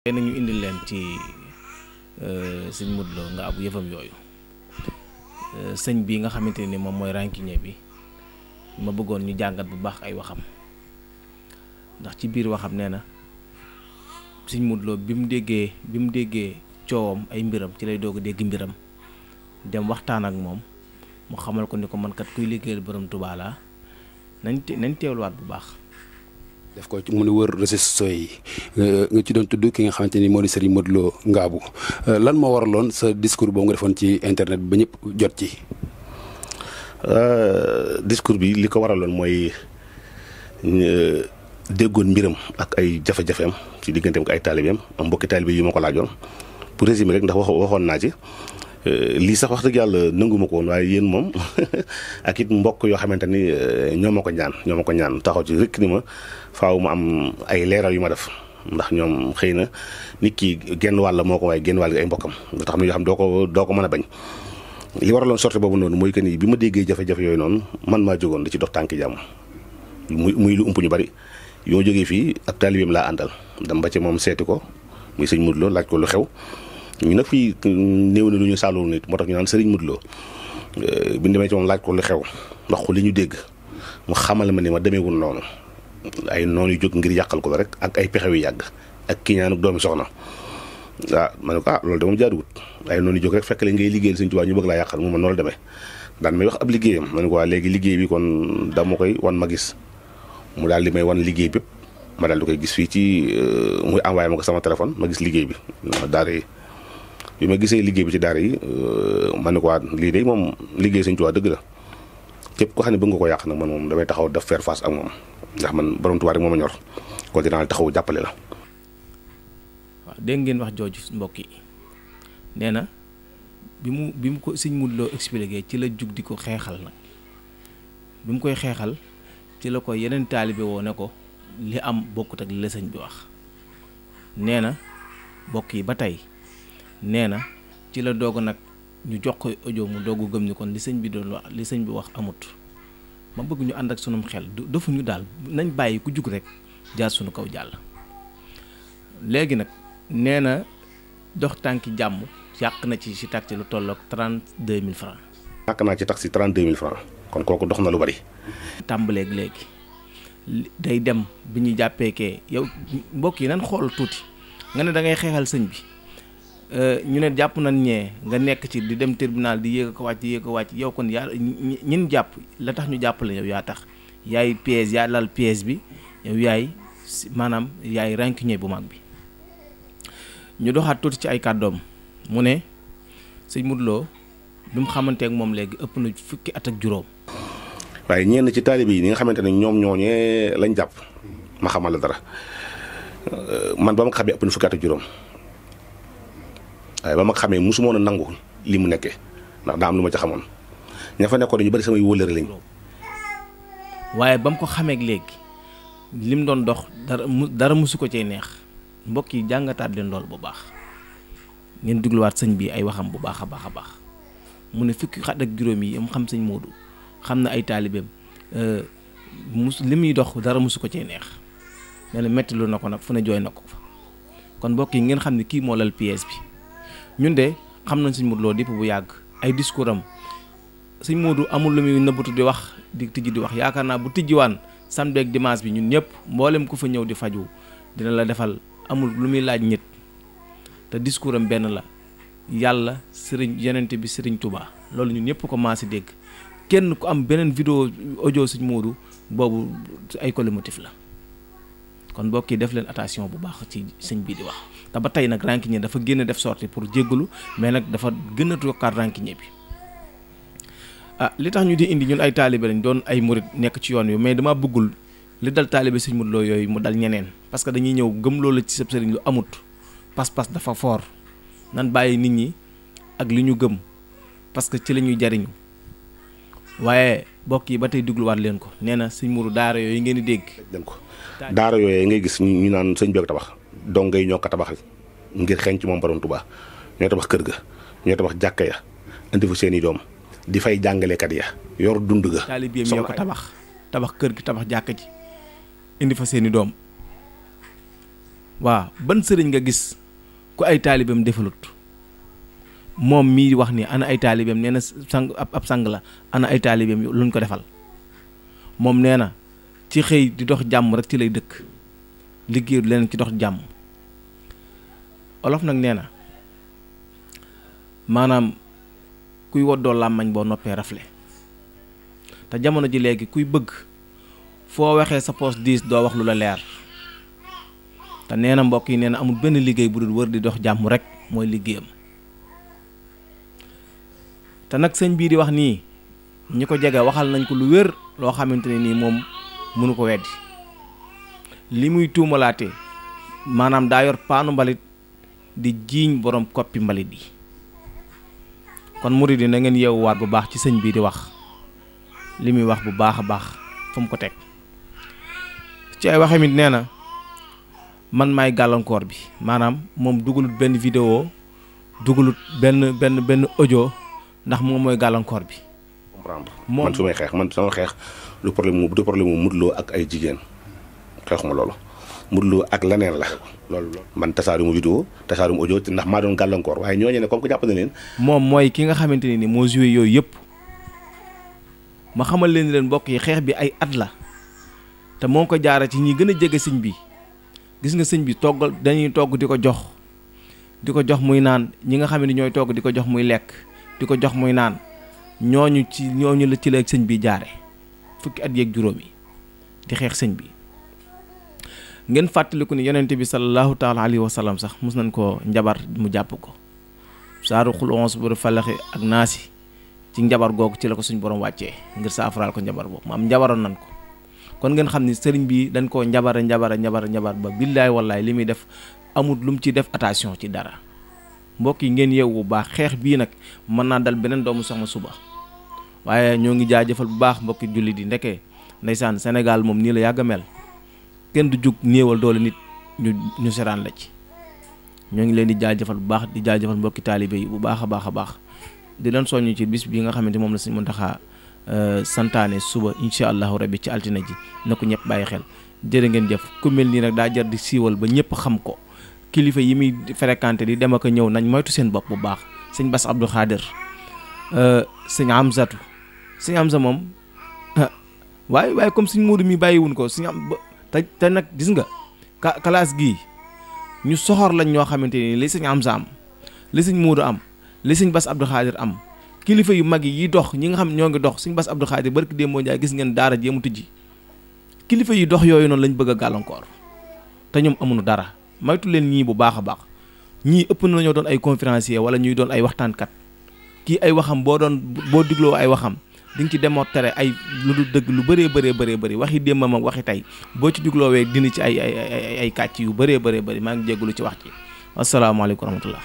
tey nañu indil leen ci sëñ Modou Lo Ngabou yëfam yooyu sëñ bi nga xamante ni moom mooy rancunier bi ma bëggoon ñu jàngat bu baax ay waxam ndax ci biir waxam nee na sëñ Modou Lo bi mu déggee coowam ay mbiram ci lay doog a dégg mbiram dem waxtaan ak moom mu xamal ko ni ko man kat kuy liggéeyal borom Tuubaa laa nañ teewluwaat bu baax. def ko mu ne wër réseaux sociaux yi nga ci doon tudd ki nga xamante ni moo di Serigne Modou Lo Ngabou lan moo waraloon sa discours boobu nga defoon ci internet ba ñëpp jot ci. discours bi li ko waraloon mooy déggoon mbiram ak ay jafe-jafeem ci digganteem ak ay taalibeem am mbokki taalibe yi ma ko laajoon pour résumer rek ndax waxoon naa ci. lii sax wax dëgg yàlla nanguma ko woon waaye yéen moom ak it mbokk yoo xamante ni ñoo ma ko ñaan taxaw ci rek ni ma faaw ma am ay leeral yu ma def ndax ñoom xëy na nit ki genn wàll moo ko waaye genn wàll gi ay mbokkam nga tax am na yoo xam doo ko mën a bañ. li waraloon sorte boobu noonu mooy que ni bi ma déggee jafe-jafe yooyu noonu man maa jógoon di ci dox tànki jàmm muy lu ump ñu bari yu ma jógee fii ak taalibeem laa àndal dem ba ci moom seeti ko muy sëñ Modou Lo laaj ko lu xew. ñu nag fii néew na lu ñu saalul nit moo tax ñu naan Serigne Modou Lo bi ñu demee ci moom laaj ko lu xew ndax ko li ñu dégg mu xamal ma ni ma demeewul noonu ay noonu yu jóg ngir yàqal ko la rek ak ay pexe yu yàgg ak kii ñaan ak doomi soxna waaw ma ne ko loolu de moom jaaduwut ay noonu yu jóg rek fekk la ngay liggéeyal Sëñ Tuubaa ñu bëgg laa yàqal mu ma noonu demee daan may wax ab liggéeyam ma ne ko waa léegi liggéey bi kon dama koy wan ma gis mu daal di may wan liggéey bépp ma daal di koy gis fii ci muy envoyé ma ko sama téléphone ma gis liggéey bi daara yi bi ma gisee liggéey bi ci daara yi ma ne ko waa lii de moom liggéey Sëñ Tuubaa dëgg la képp ko xam ne bëgg nga ko yàq nag man moom damay taxaw def faire face ak moom ndax man borom Tuubaa rek moo ma ñor kon dinaa taxaw jàppale la. waaw dégg ngeen wax jooju mbokk yi nee na bi mu ko sëñ Modou Lo expliqué ci la jug di ko xeexal nag bi mu koy xeexal ci la ko yeneen taalibe woo ne ko li am bokkut ak li la sëñ bi wax nee na mbokk yi ba tey. nee na ci la doog nag ñu jox ko audio mu doog gëm ni kon li sëñ bi doon wax li sëñ bi wax amut ma bëgg ñu ànd ak sunum xel defuñu daal nañ bàyyi ku jug rek jaar sunu kaw jàll. léegi nag nee na dox tànki jàmm yàq na ci si taxi lu tolloog 32 000 francs. yàq naa ci taxi 32 000 francs kon kooku dox na lu bari. tàmbaleeg léegi day dem bi ñu jàppeekee yow mbokk yi nan xool tuuti nga ne da ngay xeexal sëñ bi. ñu ne jàpp nañ ñee nga nekk ci di dem tribunal di yéeg ko wàcc yow kon yaa ñin jàpp la tax ñu jàppale yow yaa tax yaay piège yaa lal piège bi yow yaay maanaam yaay rancunier bu mag bi. ñu doxaat tuuti ci ay kàddoom mu ne sëñ Modou Lo bi mu xamanteek moom léegi ëpp na fukki at ak juróom. waaye ñenn ci taalibe yi ni nga xamante ne ñoom ñooñee lañ jàpp ma xamal la dara man ba ma ko xamee ëpp na fukki at ak juróom. waaye ba ma xamee mosuma woon a nangu li mu nekkee ndax daa am lu ma ca xamoon ña fa nekkoon ñu bari samay wóllëre lañ. waaye ba mu ko xamee léegi li mu doon dox dara mosu ko cee neex mbokk yi jàngataat leen lool bu baax ngeen dégluwaat sëñ bi ay waxam bu baax a baax mu ne fukki at ak juróom yi am xam sëñ Modou xam na ay taalibeem li muy dox dara mosu ko cee neex nee na metti lu na ko nag fu ne jooy na ko fa kon mbokk yi ngeen xam ne kii moo lal pièce bi. ñun de xam nañ sëñ Modou Lo dipp bu yàgg ay discours am sëñ Modou amul lu muy nëbbatu di wax di tijji di wax yaakaar naa bu tijjiwaan samedi ak dimanche bi ñun ñëpp mboolem ku fa ñëw di faju dina la defal amul lu muy laaj nit te discours am benn la yàlla sëriñ yenente bi sëriñ Touba loolu ñun ñëpp ko maasi dégg kenn ku am beneen vidéo audio sëñ Modou boobu ay colomotif la kon mbokk yi def leen attention bu baax ci sëñ bi di wax. te ba tey nag rancunier dafa génn def sortie pour jéggalu mais nag dafa gën a yokkaat rancunier bi li tax ñu di indi ñun ay taalibe lañ doon ay murit nekk ci yoon wi mais dama bëggul li dal taalibe sëñ Modou Lo yooyu mu dal ñeneen parce que dañuy ñëw gëm loolu ci sab sëriñ lu amut pas-pas dafa fort nan bàyyi nit ñi ak li ñu gëm parce que ci la ñuy jariñu waaye mbokk yi ba tey dégluwaat leen ko nee na sëñ Modou daara yooyu ngeen di dégg. daara yooyu ngay gis ñu naan sëñ bi ak tabax. donga yi ñoo ko tabaxal ngir xeeñ ci moom borom Tuubaa ñoo tabax kër ga ñoo tabax jàkka ya indi fa seeni doom di fay jàngalekat ya yor dund ga. taalibeem ñoo ko tabax kër gi tabax jàkka ji indi fa seeni doom waaw ban sëriñ nga gis ku ay taalibeem defalut moom mii wax ni ana ay taalibeem nee na sang ab sang la ana ay taalibeem luñ ko defal moom nee na ci xëy di dox jàmm rek ci lay dëkk liggéeyu leneen ci dox jàmm. olof nag nee na maanaam kuy woddoo làmmañ boo noppee rafle te jamono ji léegi kuy bëgg foo waxee sa poos diis doo wax lu la leer te nee na mbokk yi nee na amul benn liggéey bu dul wër di dox jàmm rek mooy liggéeyam. te nag sëñ bii di wax nii ñi ko jege waxal nañ ko lu wér loo xamante ne nii moom mënu ko weddi li muy tuumalaate maanaam daa yor paanu mbalit di jiiñ borom koppi mbalit yi. kon murid yi na ngeen yeewuwaat bu baax ci sëñ bii di wax li muy wax bu baax a baax fa mu ko teg ci ay waxamit nee na man maay gàllankoor bi maanaam moom dugalut benn vidéo dugalut benn audio ndax moom mooy gàllankoor bi. comprendre man su may xeex man sama xeex du problème mu Modou Lo ak ay jigéen xeexuma loolu Modou Lo ak leneen la loolu man tasaarum vidéo tasaarum audio ndax maa doon gàllankoor waaye ñooñu ne comme que jàpp na leen. moom mooy ki nga xamante ne ni moo joué yooyu yëpp ma xamal leen mbokk yi xeex bi ay at la te moo ko jaara ci ñi gën a jege sëñ bi gis nga sëñ bi toggal dañuy togg di ko jox muy naan ñi nga xam ne ñooy togg di ko jox muy lekk di ko jox muy naan ñooñu la ci la sëñ bi jaare fukki at yeeg juróomi di xeex sëñ bi. ngeen fàttaliku ni yonente bi sallallahu taala alayhi wa sallam sax mus nañ ko njabar mu jàpp ko saaru xul ons bu falaxi ak naasi ci njabar googu ci la ko suñ borom wàccee ngir saafaraal ko njabar boobu maam njabaroon nañ ko. kon ngeen xam ni sëriñ bi dañ koo njabar ba billaay wallaay li muy def amul lu mu ci def attention ci dara. mbokk yi ngeen yeewu bu baax xeex bii nag mën naa dal beneen doomu soxna suba waaye ñoo ngi jaajëfal bu baax mbokki jullit yi ndeke ndeysaan Sénégal moom nii la yàgg a mel kenn du jug néewal doole nit ñu seraan la ci. ñoo ngi leen di jaajëfal bu baax di jaajëfal mbokki taalibe yi bu baax a baax di leen soññu ci bis bi nga xamante moom la Sëriñ Muntaxa santaane suba incha allahu rabbi ci altine ji na ko ñëpp bàyyi xel jërë ngeen jëf ku mel nii nag daa jar di siiwal ba ñëpp xam ko. kilifa yi muy fréquenté di dem ak ñëw nañ moytu seen bopp bu baax sëñ Bass Abdou Khadir sëñ Amzatu sëñ Amza moom waaye comme sëñ Moodu mi bàyyiwun ko sëñ am te nag gis nga classe gii ñu soxor lañ ñoo xamante ni li sëñ Amza am li sëñ Moodu am li sëñ Bass Abdou Khadir am kilifa yu mag yi dox ñi nga xam ñoo ngi dox sëñ Bass Abdou Khadir barki démb Njaay gis ngeen daara jéemu tijji kilifa yi dox yooyu noonu lañ bëgg a gàllankoor te ñoom amuñu dara. maytu leen ñii bu baax a baax ñii ëpp na ñoo doon ay conférencier wala ñuy doon ay waxtaankat kii ay waxam boo digloo ay waxam di nga ci démontrer ay lu dul dëgg lu bëree waxi démbam ak waxi tey boo ci digloowee dina ci ay kàcc yu bëree maa ngi jégalu ci wax ci asalaamaaleykum wa rahmatullah